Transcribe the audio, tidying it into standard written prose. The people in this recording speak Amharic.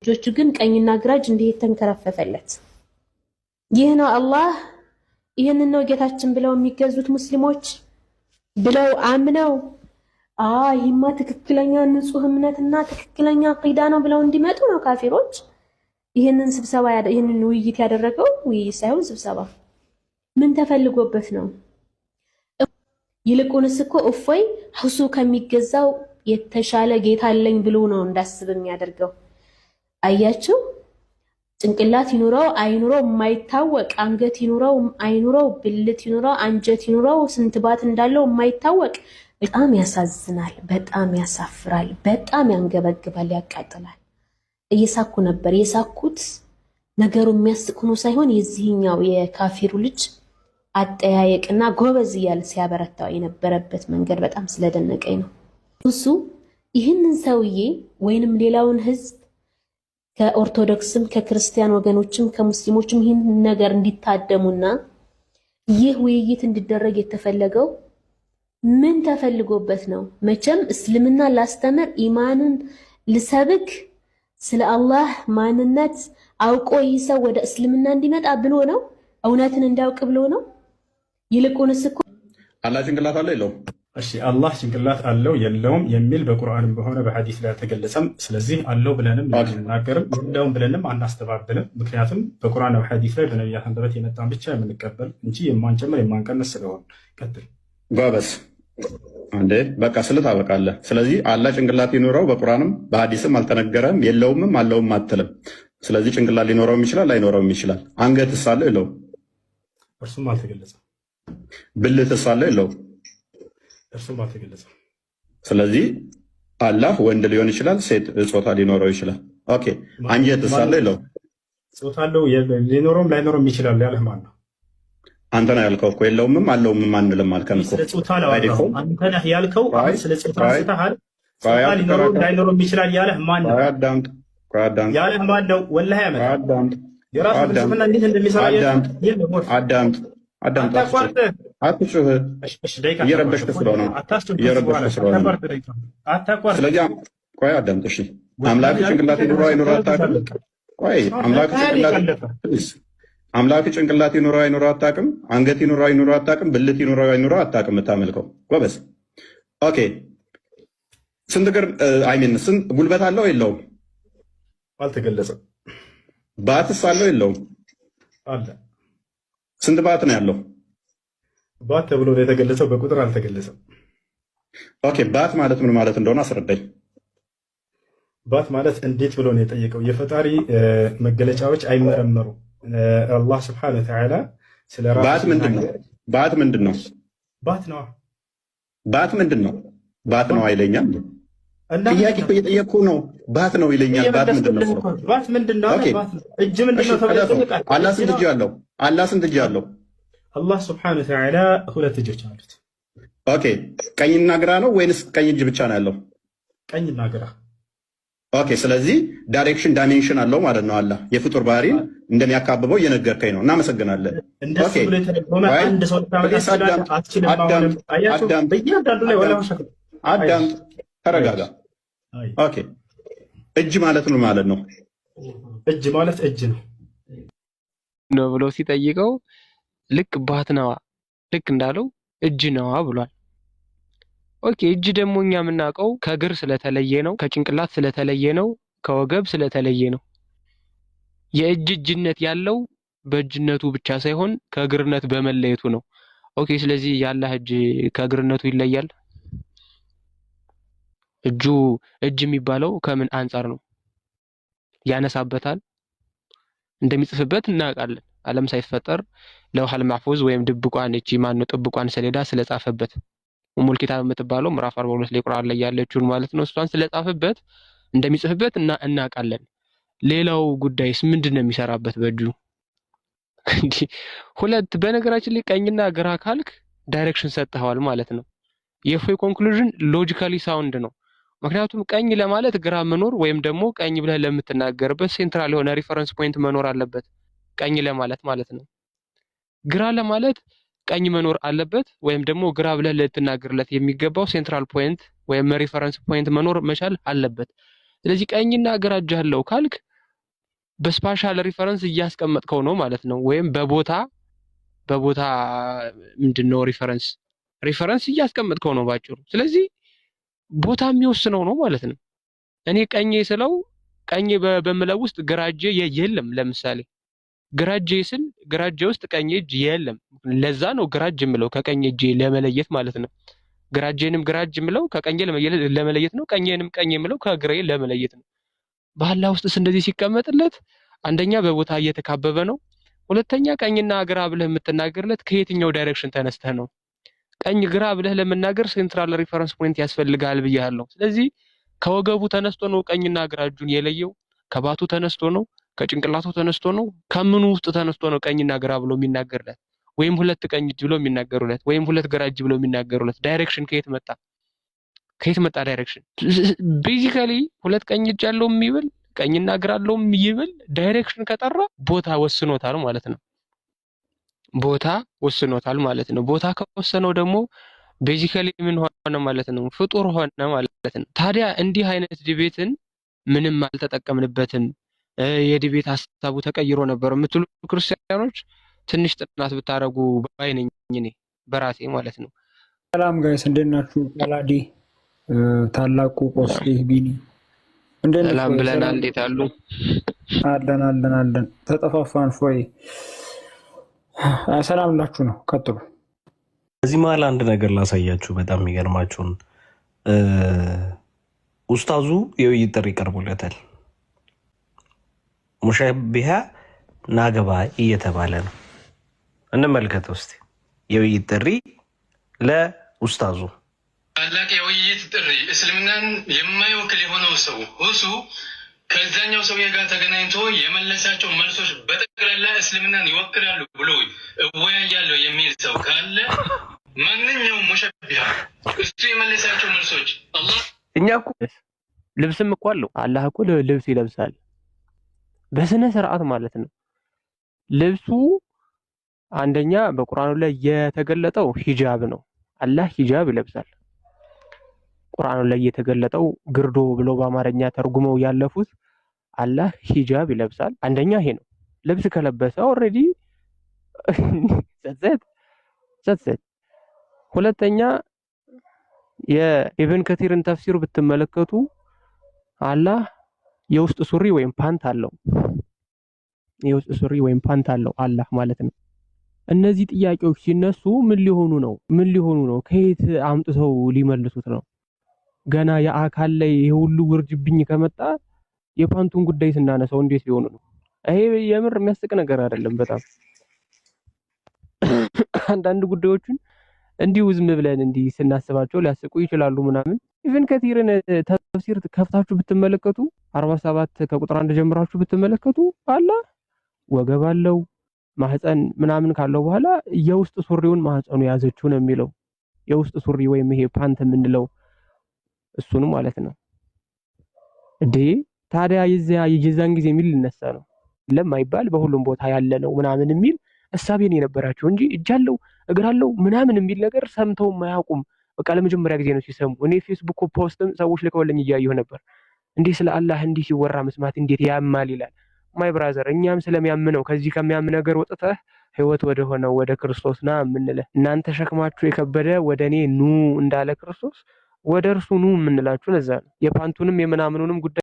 እጆቹ ግን ቀኝና ግራ እጅ እንዲህ የተንከረፈፈለት። ይህ ነው አላህ፣ ይህንን ነው ጌታችን ብለው የሚገዙት ሙስሊሞች ብለው አምነው፣ ይህማ ትክክለኛ ንጹህ እምነትና ትክክለኛ አቂዳ ነው ብለው እንዲመጡ ነው ካፊሮች ይህንን ስብሰባ፣ ይህንን ውይይት ያደረገው። ውይይት ሳይሆን ስብሰባ ምን ተፈልጎበት ነው? ይልቁንስ እኮ እፎይ ሁሱ ከሚገዛው የተሻለ ጌታ አለኝ ብሎ ነው እንዳስብ የሚያደርገው። አያችሁ፣ ጭንቅላት ይኑረው አይኑረው የማይታወቅ፣ አንገት ይኑረው አይኑረው፣ ብልት ይኑረው፣ አንጀት ይኑረው፣ ስንት ባት እንዳለው የማይታወቅ። በጣም ያሳዝናል፣ በጣም ያሳፍራል፣ በጣም ያንገበግባል፣ ያቃጥላል። እየሳኩ ነበር። የሳኩት ነገሩ የሚያስቅ ሆኖ ሳይሆን የዚህኛው የካፊሩ ልጅ አጠያየቅና ጎበዝ እያለ ሲያበረታው የነበረበት መንገድ በጣም ስለደነቀኝ ነው። እሱ ይህንን ሰውዬ ወይንም ሌላውን ህዝብ ከኦርቶዶክስም ከክርስቲያን ወገኖችም ከሙስሊሞችም ይህን ነገር እንዲታደሙና ይህ ውይይት እንዲደረግ የተፈለገው ምን ተፈልጎበት ነው? መቼም እስልምና ላስተምር፣ ኢማንን ልሰብክ፣ ስለ አላህ ማንነት አውቆ ይህ ሰው ወደ እስልምና እንዲመጣ ብሎ ነው? እውነትን እንዲያውቅ ብሎ ነው? ይልቁንስ እኮ አላህ ጭንቅላት አለው የለውም? እሺ፣ አላህ ጭንቅላት አለው የለውም የሚል በቁርአንም በሆነ በሐዲስ ላይ አልተገለጸም። ስለዚህ አለው ብለንም አንናገርም፣ የለውም ብለንም አናስተባብልም። ምክንያቱም በቁርአንና በሐዲስ ላይ በነቢያት አንደበት የመጣን ብቻ የምንቀበል እንጂ የማንጨምር የማንቀንስ ስለሆን። ቀጥል። ጎበዝ አንዴ በቃ ስል ታበቃለህ። ስለዚህ አላህ ጭንቅላት ይኑረው በቁርአንም በሐዲስም አልተነገረም፣ የለውምም አለውም አትልም። ስለዚህ ጭንቅላት ሊኖረውም ይችላል ላይኖረውም ይችላል። አንገትስ አለው የለውም? እርሱም አልተገለጸም። ብልትስ አለው የለውም? እርሱም አልተገለጸም። ስለዚህ አላህ ወንድ ሊሆን ይችላል፣ ሴት ጾታ ሊኖረው ይችላል። Okay፣ አንጀትስ አለው የለውም? ጾታ አለው ሊኖረውም ላይኖረውም ይችላል ያለህ ማን ነው? አንተ ነው ያልከው እኮ፣ የለውምም አለውምም አንልም አልከን እኮ። ስለ ጾታ አላወራሁም። አንተ ነህ ያልከው። አሁን ስለ ጾታ አንስተሃል። ጾታ ሊኖረውም ላይኖረውም ይችላል ያለህ ማን ነው? አዳምጥ፣ አዳምጥ። ያለህ ማን ነው? ወላሂ ያመጣ አዳምጥ። የራሱ ፍልስፍና እንዴት እንደሚሰራ አዳምጥ፣ አዳምጥ። አትጩህ፣ እየረበሽክ ስለሆነ፣ እየረበሽክ ስለሆነ። ስለዚህ ቆይ አዳምጥ። እሺ፣ አምላክ ጭንቅላት ይኑረው አይኑረው አታውቅም። ቆይ፣ አምላክ ጭንቅላት ይኑረው አይኑረው አታውቅም። አንገት ይኑረው አይኑረው አታውቅም። ብልት ይኑረው አይኑረው አታውቅም። የምታመልከው ጎበዝ። Okay፣ ስንት እግር፣ I mean ስንት ጉልበት አለው የለውም? አልተገለጸም። ባትስ አለው የለውም? አለ። ስንት ባት ነው ያለው? ባት ተብሎ ነው የተገለጸው፣ በቁጥር አልተገለጸም። Okay፣ ባት ማለት ምን ማለት እንደሆነ አስረዳኝ። ባት ማለት እንዴት ብሎ ነው የጠየቀው? የፈጣሪ መገለጫዎች አይመረመሩም። አላህ ስብሐነ ወተዓላ ስለ ራሱ ባት ምንድን ነው? ባት ምንድን ነው? ባት ነዋ። ባት ምንድን ነው? ባት ነው አይለኛል። ጥያቄ እኮ እየጠየቅኩ ነው። ባት ነው ይለኛል። ባት ምንድን ነው? ባት ምንድን ነው? እጅ ምንድን ነው ተብሎ ይጠየቃል። አላህ ስንት እጅ አለው? አላህ ስንት እጅ አለው? አላህ ስብሐነ ወተዓላ ሁለት እጆች አሉት። Okay፣ ቀኝና ግራ ነው ወይንስ ቀኝ እጅ ብቻ ነው ያለው? ቀኝና ግራ። Okay፣ ስለዚህ direction dimension አለው ማለት ነው። አላህ የፍጡር ባህሪን እንደሚያካብበው እየነገርከኝ ነው። እናመሰግናለን። እንደሱ ብሎ የተረጎመ አንድ ሰው አትችልም። በእያንዳንዱ ላይ አዳምጥ፣ ተረጋጋ። Okay፣ እጅ ማለት ምን ማለት ነው? እጅ ማለት እጅ ነው ነው ብሎ ሲጠይቀው ልክ ባት ነዋ፣ ልክ እንዳለው እጅ ነዋ ብሏል። Okay፣ እጅ ደግሞ እኛ የምናውቀው ከእግር ስለተለየ ነው፣ ከጭንቅላት ስለተለየ ነው፣ ከወገብ ስለተለየ ነው። የእጅ እጅነት ያለው በእጅነቱ ብቻ ሳይሆን ከእግርነት በመለየቱ ነው። Okay፣ ስለዚህ የአላህ እጅ ከእግርነቱ ይለያል። እጁ እጅ የሚባለው ከምን አንጻር ነው? ያነሳበታል፣ እንደሚጽፍበት እናውቃለን። ዓለም ሳይፈጠር ለውሐል ማህፉዝ ወይም ድብቋን እቺ ማነው ጥብቋን ሰሌዳ ስለጻፈበት፣ ኡሙል ኪታብ የምትባለው ምዕራፍ 42 ላይ ቁርአን ላይ ያለችውን ማለት ነው። እሷን ስለጻፈበት እንደሚጽፍበት እና እናውቃለን። ሌላው ጉዳይስ ምንድን ነው የሚሰራበት በእጁ? እንዲህ ሁለት፣ በነገራችን ላይ ቀኝና ግራ ካልክ direction ሰጥተዋል ማለት ነው። የእፎይ conclusion logically sound ነው። ምክንያቱም ቀኝ ለማለት ግራ መኖር ወይም ደግሞ ቀኝ ብለህ ለምትናገርበት central የሆነ reference point መኖር አለበት። ቀኝ ለማለት ማለት ነው። ግራ ለማለት ቀኝ መኖር አለበት ወይም ደግሞ ግራ ብለህ ልትናገርለት የሚገባው central point ወይም reference point መኖር መቻል አለበት። ስለዚህ ቀኝና ግራ እጅ አለው ካልክ በ spatial reference እያስቀመጥከው ነው ማለት ነው። ወይም በቦታ ምንድን ነው reference እያስቀመጥከው ነው ባጭሩ። ስለዚህ ቦታ የሚወስነው ነው ማለት ነው። እኔ ቀኜ ስለው ቀኜ በምለው ውስጥ ግራ እጄ የለም። ለምሳሌ ግራ እጄ ስል ግራ እጄ ውስጥ ቀኝ እጅ የለም። ለዛ ነው ግራ እጅ የምለው፣ ከቀኝ እጄ ለመለየት ማለት ነው። ግራ እጄንም ግራ እጅ የምለው ከቀኜ ለመለየት ነው። ቀኜንም ቀኝ የምለው ከግራዬ ለመለየት ነው። በአላህ ውስጥስ እንደዚህ ሲቀመጥለት አንደኛ በቦታ እየተካበበ ነው። ሁለተኛ ቀኝና ግራ ብለህ የምትናገርለት ከየትኛው direction ተነስተህ ነው? ቀኝ ግራ ብለህ ለመናገር central reference point ያስፈልጋል ብያለሁ። ስለዚህ ከወገቡ ተነስቶ ነው ቀኝና ግራ እጁን የለየው? ከባቱ ተነስቶ ነው? ከጭንቅላቱ ተነስቶ ነው? ከምኑ ውስጥ ተነስቶ ነው ቀኝና ግራ ብሎ የሚናገርለት? ወይም ሁለት ቀኝ እጅ ብሎ የሚናገሩለት ወይም ሁለት ግራ እጅ ብሎ የሚናገሩለት direction ከየት መጣ? ከየት መጣ direction? Basically ሁለት ቀኝ እጅ ያለው የሚብል፣ ቀኝና ግራ አለው የሚብል direction ከጠራ ቦታ ወስኖታል ማለት ነው። ቦታ ወስኖታል ማለት ነው። ቦታ ከወሰነው ደግሞ basically ምን ሆነ ማለት ነው? ፍጡር ሆነ ማለት ነው። ታዲያ እንዲህ አይነት debate ን ምንም አልተጠቀምንበትም፣ የ debate ሀሳቡ ተቀይሮ ነበር የምትሉ ክርስቲያኖች ትንሽ ጥናት ብታደርጉ ባይ ነኝ እኔ በራሴ ማለት ነው። ሰላም guys፣ እንዴት ናችሁ? ቃላዲ፣ ታላቁ ቆስጤ፣ ቢኒ፣ እንዴት ነህ? ሰላም ብለናል። ሰላም። እንዴት አሉ? አለን አለን አለን። ተጠፋፋን። ፎይ ሰላም ላችሁ ነው። ቀጥሉ። በዚህ መሀል አንድ ነገር ላሳያችሁ። በጣም የሚገርማችሁን ኡስታዙ የውይይት ጥሪ ቀርቦለታል። ሙሸቢሃ ናገባ እየተባለ ነው። እንመልከተው እስኪ የውይይት ጥሪ ለኡስታዙ። ታላቅ የውይይት ጥሪ፣ እስልምናን የማይወክል የሆነው ሰው ሁሱ ከዛኛው ሰውዬ ጋር ተገናኝቶ የመለሳቸው መልሶች በጠቅላላ እስልምናን ይወክላሉ ብሎ እወያያለሁ የሚል ሰው ካለ፣ ማንኛውም ሙሸቢሃ እሱ የመለሳቸው መልሶች አላህ እኛ እኮ ልብስም እኮ አለው። አላህ እኮ ልብስ ይለብሳል በስነ ስርዓት ማለት ነው። ልብሱ አንደኛ በቁርአኑ ላይ የተገለጠው ሂጃብ ነው። አላህ ሂጃብ ይለብሳል። ቁርአኑ ላይ የተገለጠው ግርዶ ብለው በአማርኛ ተርጉመው ያለፉት አላህ ሂጃብ ይለብሳል። አንደኛ ይሄ ነው። ልብስ ከለበሰ already that's it, that's it። ሁለተኛ የኢብን ከቲርን ተፍሲር ብትመለከቱ አላህ የውስጥ ሱሪ ወይም ፓንት አለው። የውስጥ ሱሪ ወይም ፓንት አለው አላህ ማለት ነው። እነዚህ ጥያቄዎች ሲነሱ ምን ሊሆኑ ነው? ምን ሊሆኑ ነው? ከየት አምጥተው ሊመልሱት ነው? ገና የአካል ላይ ይሄ ሁሉ ውርጅብኝ ከመጣ የፓንቱን ጉዳይ ስናነሳው እንዴት ሊሆኑ ነው? ይሄ የምር የሚያስቅ ነገር አይደለም። በጣም አንዳንድ ጉዳዮችን እንዲሁ ዝም ብለን እንዲህ ስናስባቸው ሊያስቁ ይችላሉ ምናምን። ኢብን ከቲርን ተፍሲር ከፍታችሁ ብትመለከቱ፣ 47 ከቁጥር 1 ጀምራችሁ ብትመለከቱ አላህ ወገብ አለው፣ ማህፀን ምናምን ካለው በኋላ የውስጥ ሱሪውን ማህፀኑ የያዘችው ነው የሚለው። የውስጥ ሱሪ ወይም ይሄ ፓንት የምንለው እሱን ማለት ነው። እንዴ ታዲያ የዚያ የዛን ጊዜ የሚል ሊነሳ ነው ለማይባል በሁሉም ቦታ ያለ ነው ምናምን የሚል እሳቤን የነበራቸው እንጂ እጅ አለው እግር አለው ምናምን የሚል ነገር ሰምተውም አያውቁም። በቃ ለመጀመሪያ ጊዜ ነው ሲሰሙ። እኔ ፌስቡክ post ም ሰዎች ልከውልኝ እያየሁ ነበር። እንዲህ ስለ አላህ እንዲህ ሲወራ መስማት እንዴት ያማል ይላል። My brother፣ እኛም ስለሚያምነው ከዚህ ከሚያም ነገር ወጥተህ ህይወት ወደ ሆነው ወደ ክርስቶስ ና የምንልህ፣ እናንተ ሸክማችሁ የከበደ ወደ እኔ ኑ እንዳለ ክርስቶስ ወደ እርሱ ኑ የምንላችሁ ለዛ ነው። የፓንቱንም የምናምኑንም ጉዳይ